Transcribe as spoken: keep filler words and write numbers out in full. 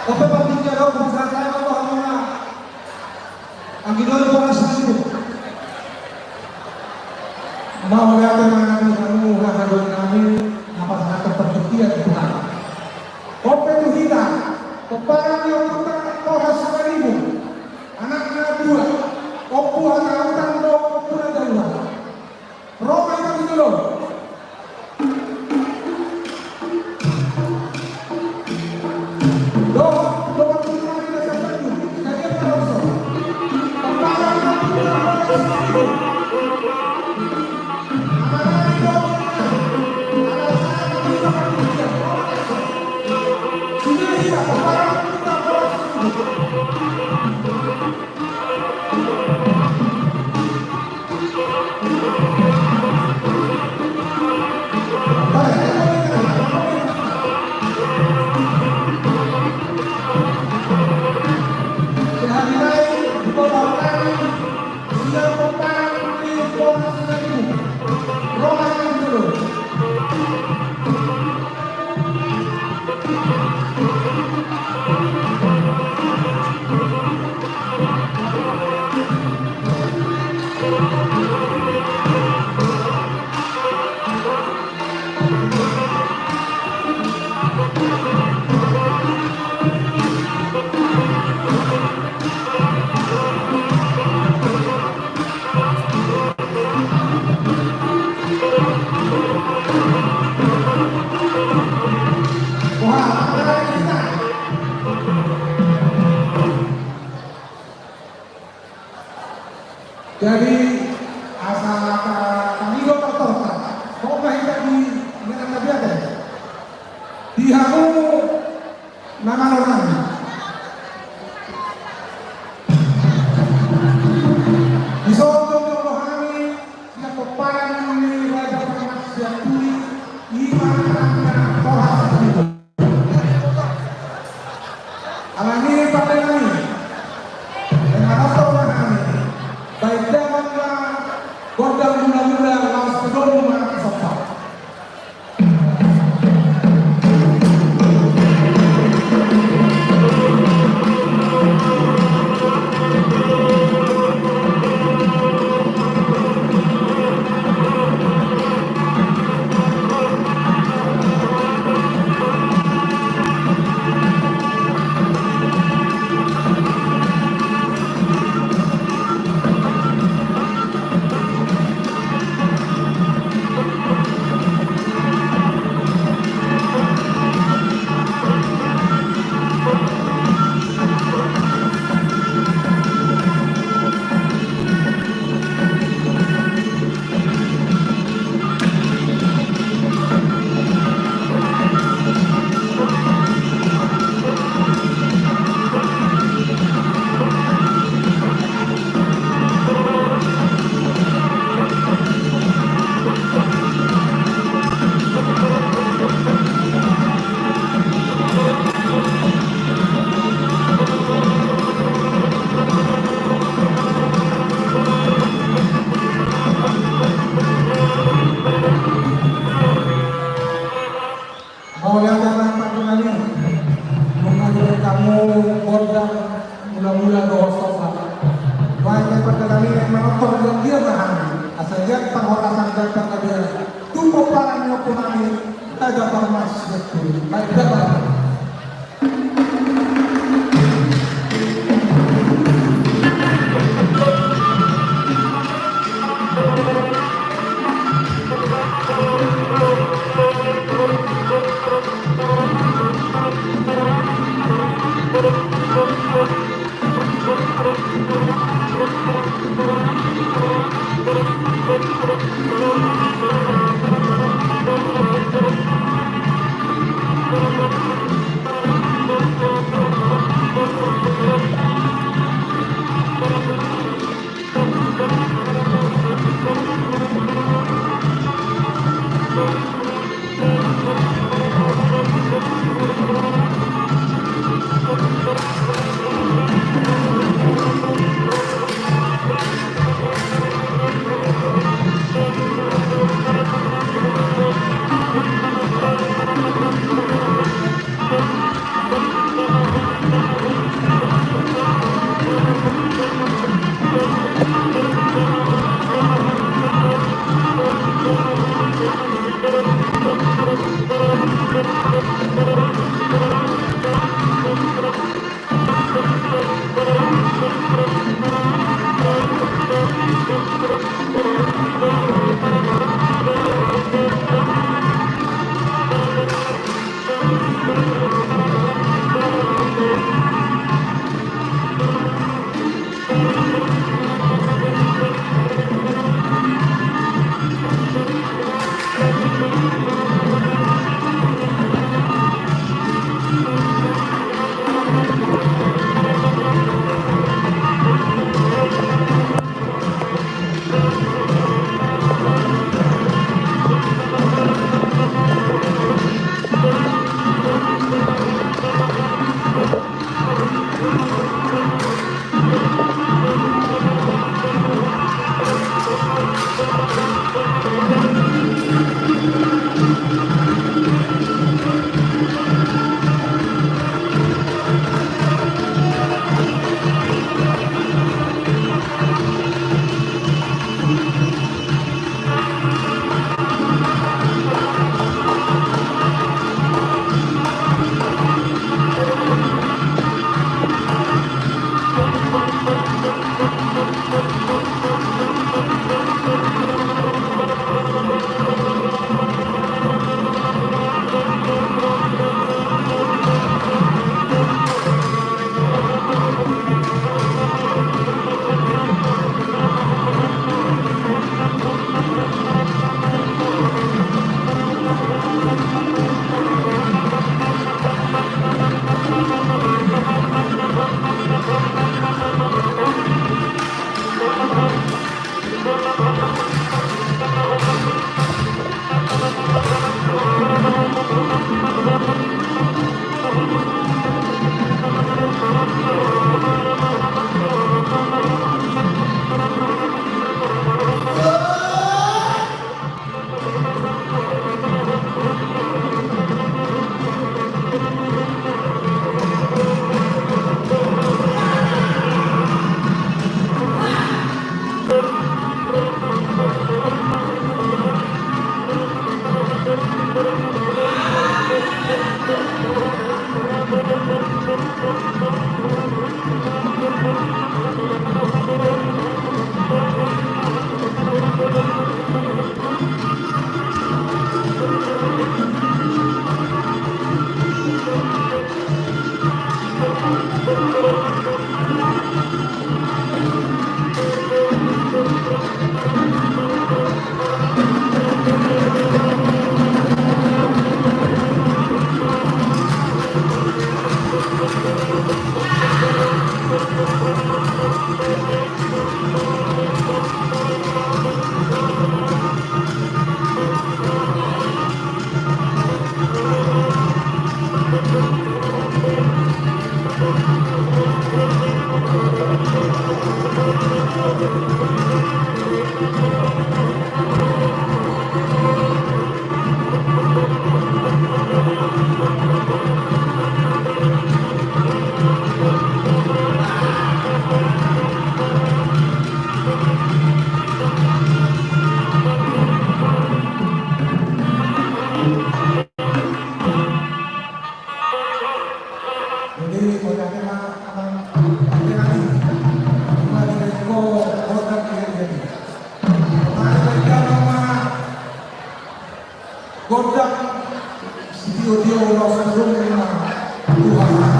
Ope, partingkian on, bisa saya tambah lima. Anggi dua ribu orang seribu. Mauliate ma di hamu haha dongan nami, na pasahathon partingkian di Tuhan. Ope tu hita, pomparan ni Ompunta Tolhas Simanjuntak, anakna dua, Ompu Hatauruk dohot Ompu Raja Ular. Ro ma hita tu jolo. Dohot, dohot tu hita na siap baju. Jadi apa dosa? Kepala kita punya apa dosa? Apa lagi dosa? Ada saat kita manusia, dosa. Sudah tidak, kepala kita dosa. Jadi, asa ta-, tamigo tortorta, hot ma hita di Medan Tabiat. Di hamu na malo nami. Dison do jolo hami, sian pomparan ni Raja Parmas Sianturi, ima anakna Tolhas Simanjuntak. Alani i pande nami, dengan apa ma hami, baen damang ma gondang mula-mula laos pe domu ma somba. Mauliate ma pande nami. Nunga dibaen hamu gondang mula-mula dohot somba. Baen ma pande nami, manortor jala dia ma hami. Asa ia parhorasan jala panggabean tu pomparan ni ompu nami Raja Parmas Sianturi. Baen damang. Gondang sitio-tio ulos rumah Tuhan.